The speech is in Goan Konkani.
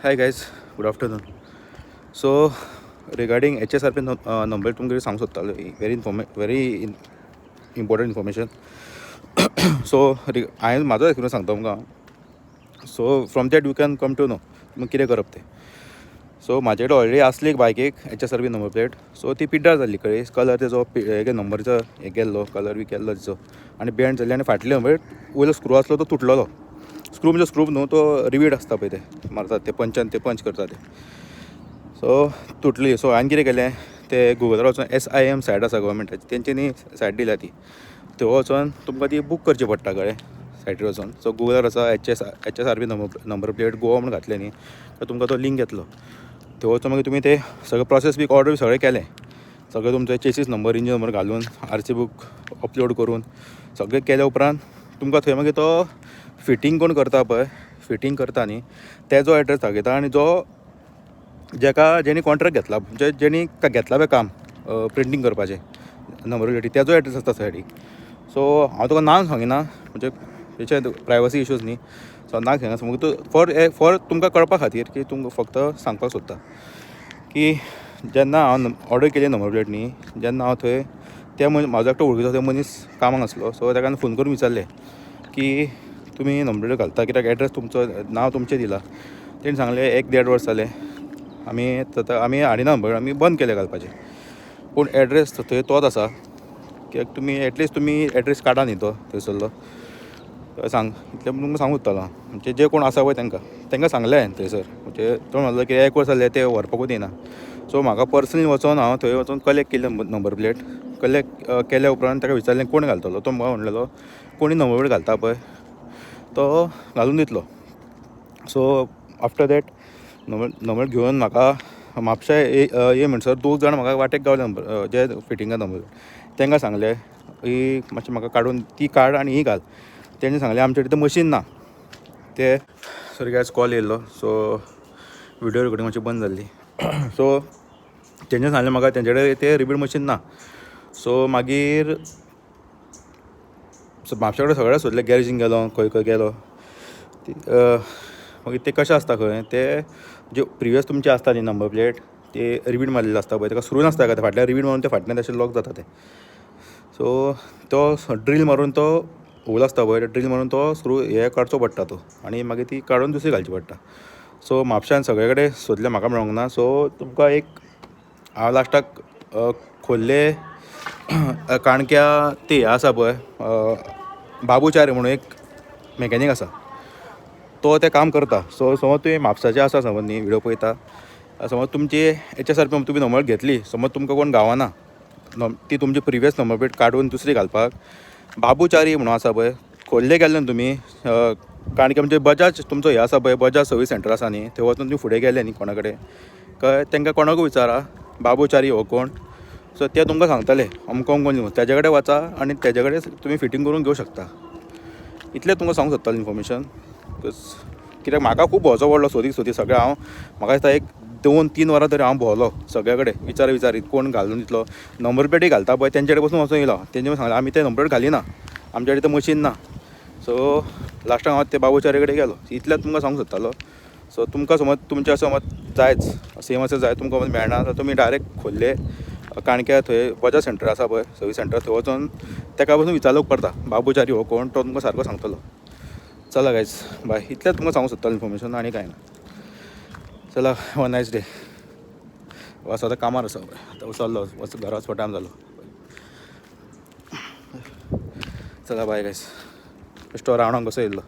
Hi guys, good afternoon. So regarding HSRP number तुमकां सांगूंक सोदतालो, very important information. So हांवें म्हाजो एक्सपिरियन्स सांगता तुमकां, so from that you can come to know तुमकां कितें करप तें. सो म्हाजे कडेन ऑलरेडी आसली एक बायकीक HSRP number plate. सो ती पिड्ड्यार जाल्ली, कळ्ळी? कलर तेजो हे नंबरचो हें गेल्लो, कलर बी केल्लो तेजो आनी बेंड जाल्ली आनी फाटली नंबर वयलो स्क्रू आसलो तो तुटलेलो. स्क्रू म्हणजे स्क्रू न्हू, तो रिवीट आसता पळय, ते मारतात ते पंचान, ते पंच करता ते. सो तुटली. सो हांवें कितें केलें, ते गुगलार वचोन SIM सायट आसा गव्हर्मेंटाची, तेंच्यांनी सायट दिल्या ती, थंय वचोन तुमकां ती बूक करची पडटा, कळ्ळें? सायटीर वचोन, सो गुगलार आसा HSRP number plate Goa म्हूण घातलें न्ही, तर तुमकां तो लिंक येतलो. थंय वचोन मागीर तुमी ते सगळें प्रोसेस बी ऑर्डर बी सगळें केलें, सगळें तुमचें चेसीस नंबर, इंजन नंबर घालून, RC book upload करून सगळें केल्या उपरांत तुमकां थंय मागीर तो फिटींग कोण करता पळय, फिटींग करता न्ही, तेजो एड्रेस दाखयता आनी जो जेका जेणी कॉन्ट्रॅक्ट घेतला, म्हणजे जेणी घेतला पळय काम प्रिंटींग करपाचें नंबर प्लेटी, तेजो एड्रेस आसता सायडीक. सो हांव तुका नांव सांगिना, म्हणजे तेचे प्रायवसी इश्यूज न्ही, सो नांव सांगिना. सो फॉर तुमकां कळपा खातीर की तुमकां फक्त सांगपाक सोदता की जेन्ना हांव ऑर्डर केली नंबर प्लेट न्ही, जेन्ना हांव थंय ते म्हाजो एकटो वळखीचो ते मनीस कामाक आसलो. सो ताका फोन करून विचारलें की तुमी नंबर प्लेट घालता कित्याक, एड्रेस तुमचो, नांव तुमचें दिलां. तेणी सांगलें, एक देड वर्स जालें, आमी आमी हाडिना नंबर, आमी बंद केलें घालपाचें, पूण एड्रेस थंय तोच आसा, कित्याक तुमी एटलिस्ट तुमी एड्रेस काडा न्ही तो थंयसरलो. सांग इतलें तुमकां सांगूंक सोदतालो. म्हणजे जे कोण आसा पळय तांकां सांगलें हांवें थंयसर, म्हणजे तो म्हणलो की एक वर्स जालें ते व्हरपाकूच येना. सो म्हाका पर्सनली वचोन हांव थंय वचोन कलेक्ट केली नंबर प्लेट. कलेक्ट केल्या उपरांत ताका विचारलें कोण घालतलो. तो म्हाका म्हणलेलो कोणी नंबर प्लेट घालता पळय तो घालून दितलो. सो आफ्टर that number घेवन म्हाका म्हापशा ये म्हणसर दोग जाण म्हाका वाटेक गावले. नंबर जे फिटिंगा नंबर तांकां सांगलें ही मातशें म्हाका काडून ती काड आनी ही घाल. तेणी सांगलें आमचे कडेन मशीन ना ते. सॉरी गायज, कॉल येयल्लो, सो विडियो रिकॉर्डिंग मातशी बंद जाल्ली. सो तेंचे सांगलें म्हाका तेंचे कडेन ते रिबीट मशीन ना. सो मागीर सो म्हापशा कडेन सगळें सोदलें, गॅरेजीन गेलो, खंय खंय गेलो. मागीर ते कशें आसता खंय, ते जे प्रिवियस तुमचे आसता न्ही नंबर प्लेट, ते रिबीट मारलेले आसता पळय, ताका स्क्रू नासता काय फाटल्यान, रिबीट मारून ते फाटल्यान तशें लॉक जाता ते. सो तो ड्रील मारून तो होल आसता पळय, ड्रील मारून तो स्क्रू हे काडचो पडटा तो आनी मागीर ती काडून दुसरी घालची पडटा. सो म्हापशान सगळे कडेन सोदलें, म्हाका मेळोंक ना. सो तुमकां एक हांव लास्टाक खोर्ले काणक्या ते आसा पळय, बाबूचारी म्हणून एक मॅकॅनीक आसा, तो तें काम करता. सो समज तुवें म्हापसाचे आसा समज न्ही, व्हिडियो पळयता समज, तुमची HSRP तुमी नंबर घेतली, समज तुमकां कोण गावना ती तुमची प्रिवियस नंबर प्लेट काडून दुसरी घालपाक, बाबूचारी म्हणून आसा पळय, खोर्ले गेले न्हू तुमी, काणके म्हणजे बजाज तुमचो हे आसा पळय, बजाज सर्वीस सेंटर आसा न्ही, थंय वचून तुमी फुडें गेले न्ही कोणा कडेन काय तांकां कोणाकूय विचारा बाबूचारी हो कोण. सो ते तुमकां सांगतले अमको अमको, तेजे कडेन वचा आनी तेजे कडेन तुमी फिटींग करून घेवं शकता. इतलें तुमकां सांगूंक सोदतालो इन्फॉर्मेशन, because कित्याक म्हाका खूब भोंवचो पडलो सोदी सोदी सगळें. हांव म्हाका दिसता एक 2-3 वरां तरी हांव भोंवलो सगळे कडेन विचार विचारीत कोण घालून दितलो. नंबर प्लेटय घालता पळय तेंचे कडेन पसून वचून येयलो. तेंचे सांगलें आमी ते नंबर प्लेट घालिना, आमचे कडेन ते मशीन ना. सो लास्टाक हांव ते बाबूचारी कडेन गेलो. इतलें तुमकां सांगूंक सोदतालो. सो तुमकां समज तुमचें समज जायच सेम अशें जाय तुमकां मेळना जाल्यार तुमी डायरेक्ट खोर्ले काणक्या थंय बजाज सेंटर आसा पळय, सर्वीस सेंटर, थंय वचोन ताका पसून विचारूंक पडटा बाबूचारी हो कोण, तो तुमकां सारको सांगतलो. चला गायज, बाय. इतलें तुमकां सांगूंक सोदतालो इन्फॉर्मेशन आनी कांय ना. चला, have a nice day. आतां कामार आसा, आतां चल्लो वच घरा वचपा टायम जालो. चला, बाय गायज. बेश्टो रावणाक कसो येयल्लो.